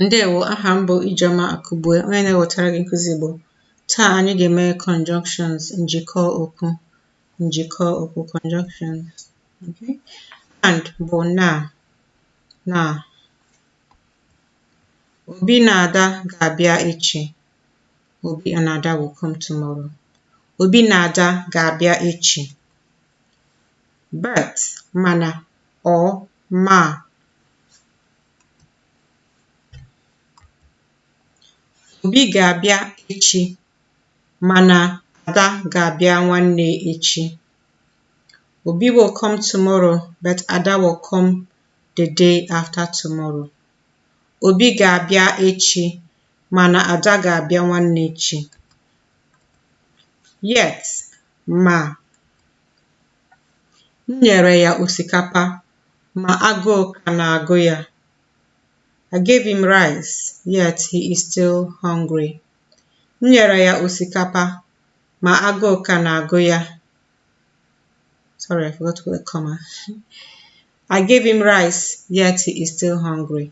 Ndewo, aha m bụ Ijeọma Akụbue, onye na-ewetara gị nkụzi Igbo. Taa anyị ga-eme conjunctions, njikọ okwu, njikọ okwu, conjunctions. Okay? And bụ na, na. Obi na Ada ga-abịa echi. Obi and Ada will come tomorrow. Obi na Ada ga-abịa echi. But, mana, or ma. Obi ga-abịa echi mana Ada ga-abịa nwanne echi. Obi will come tomorrow but Ada will come the day after tomorrow. Obi ga-abịa echi mana Ada ga-abịa nwanne echi. Yet, ma. M nyere ya osikapa ma agụụ ka na-agụ ya. I gave him rice, yet he is still hungry. M nyere ya osikapa ma agụụ ka na-agụ ya. Sorry, I forgot to put a comma. I gave him rice, yet he is still hungry.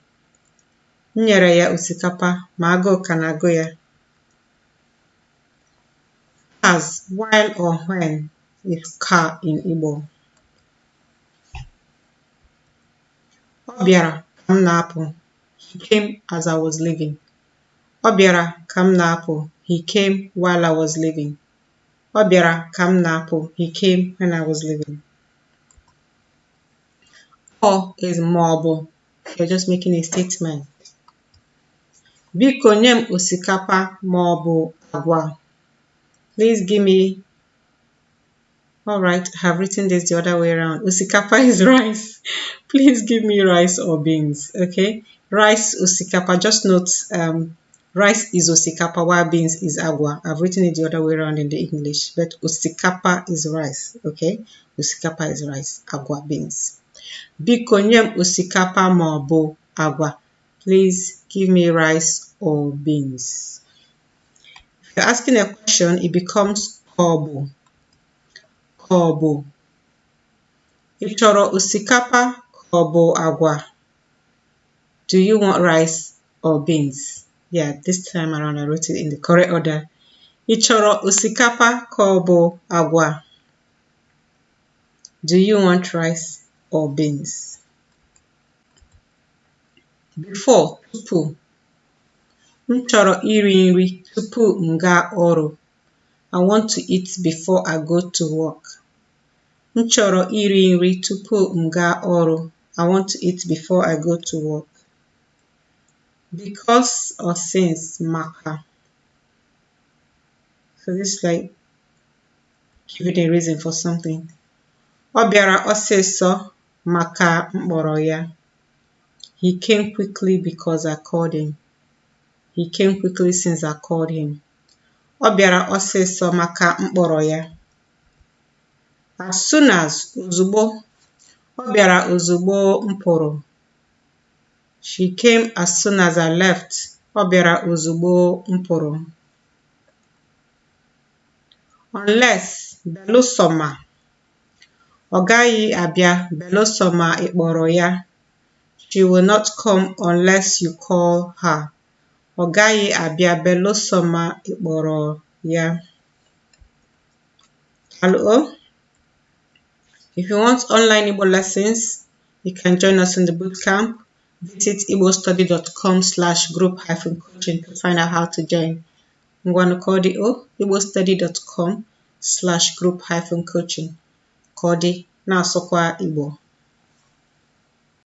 M nyere ya osikapa ma agụụ ka na-agụ ya. As, while or when is ka in Igbo. Ọ bịara ka m na-apụ. He came as I was leaving. Ọ bịara ka m na-apụ. He came while I was leaving. Ọ bịara ka m na-apụ. He came when I was leaving. Or is ma ọ bụ. You're just making a statement. Biko nye m osikapa ma ọ bụ agwa. Please give me. All right, I have written this the other way around. Osikapa is rice. Please give me rice or beans, okay? Rice, osikapa, just note rice is osikapa while beans is agwa. I've written it the other way around in the English, but osikapa is rice, okay? Osikapa is rice, agwa, beans. Biko nye m osikapa ma ọ bụ agwa. Please give me rice or beans. If you're asking a question, it becomes ka ọ bụ. Ka ọ bụ. Ị chọrọ osikapa ka ọ bụ agwa? Do you want rice or beans? Yeah, this time around I wrote it in the correct order. Ị chọrọ osikapa ka ọ bụ agwa? Do you want rice or beans? Before, tupu. M chọrọ iri nri tupu m gaa ọrụ. I want to eat before I go to work. M chọrọ iri nri tupu m gaa ọrụ. I want to eat before I go to work. Because or since, maka. So this is like giving a reason for something. Ọ bịara ọsịsọ maka m kpọrọ ya. He came quickly because I called him. He came quickly since I called him. Ọ bịara ọsịsọ maka m kpọrọ ya. As soon as, ozugbo. Ọ bịara ozugbo m pụrụ. She came as soon as I left. Ọ bịara ozugbo m pụrụ. Unless, belụsọ ma. Ọ gaghị abịa belụsọ ma ị kpọrọ ya. She will not come unless you call her. Ọ gaghị abịa belụsọ ma ị kpọrọ ya. Daalụ o. If you want online Igbo lessons, you can join us in the bootcamp. Visit igbostudy.com/group-coaching to find out how to join. Ngwanụ ka ọ dị o, igbostudy.com/group-coaching. Ka ọ dị, na-asụkwa Igbo.